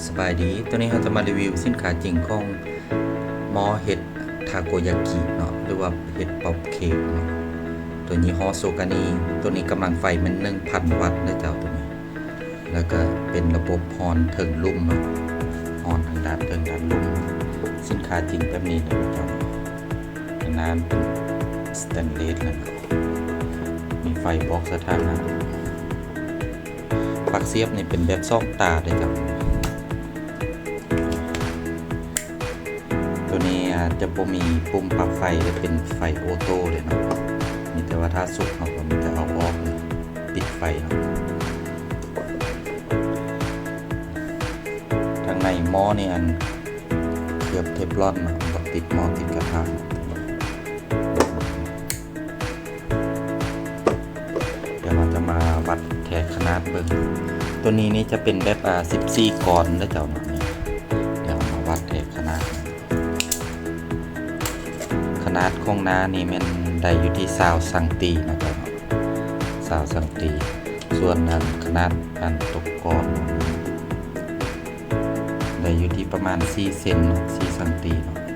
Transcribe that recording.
ສະບາຍດີ, ໂຕນີ້ເຮົາຈະມາຣີວິວສິນຄ້າຈິງຂອງໝໍ້ເຮັດທາໂກຍາກິເນາະ ຫຼືວ່າເຮັດປັອບເຄັກເນາະ. ໂຕຍີ່ຫໍ້ໂຊການີ, ໂຕນີ້ກຳລັງໄຟແມ່ນໜຶ່ງພັນວັດເດີເຈົ້າ ໂຕນີ້. ແລ້ວກໍເປັນລະບົບຮ້ອນເທິງລຸ່ມເນາະ, ຮ້ອນທັງດ້ານເທິງດ້ານລຸ່ມ. ສິນຄ້າຈິງແບບນີ້ເດີເຈົ້າ. ໜ້າເປັນສະແຕນເລດ ແລ້ວກໍມີໄຟບອກສະຖານະ. ປາກສຽບນີ້ເປັນແບບສອງຕາເດີເຈົ້າ. ໂຕນີ້ອາດຈະບໍ່ມີປຸ່ມປັບໄຟ ແລະ ເປັນໄຟໂອໂຕ້ເລີຍເນາະ. ມີແຕ່ວ່າຖ້າສຸກເຮົາກໍມີແຕ່ເອົາອອກ ແລະ ປິດໄຟເນາະ. ທາງໃນໝໍ້ນີ້ອັນເຄືອບເທຟລອນເນາະ, ບໍ່ຕິດໝໍ້ຕິດກະທະ. ດຽວເຮົາຈະມາວັດແທກຂະໜາດເບິ່ງ. ໂຕນີ້ນີ້ຈະເປັນແບບ ອາ ສິບສີ່ກອນເດີເຈົ້າເນາະ. ນີ້ ດຽວເຮົາມາວັດແທກຂະໜາດ. ຂະໜາດຂອງໜ້ານີ້ແມ່ນໄດ້ຢູ່ທີ່ຊາວຊັງຕີເນາະເຈົ້າເນາະ, ຊາວຊັງຕີ. ສ່ວນອັນຂະໜາດອັນຕົກກ້ອນໄດ້ຢູ່ທີ່ປະມານສີ່ເຊັນເນາະ, ສີ່ຊັງຕີເນາະ.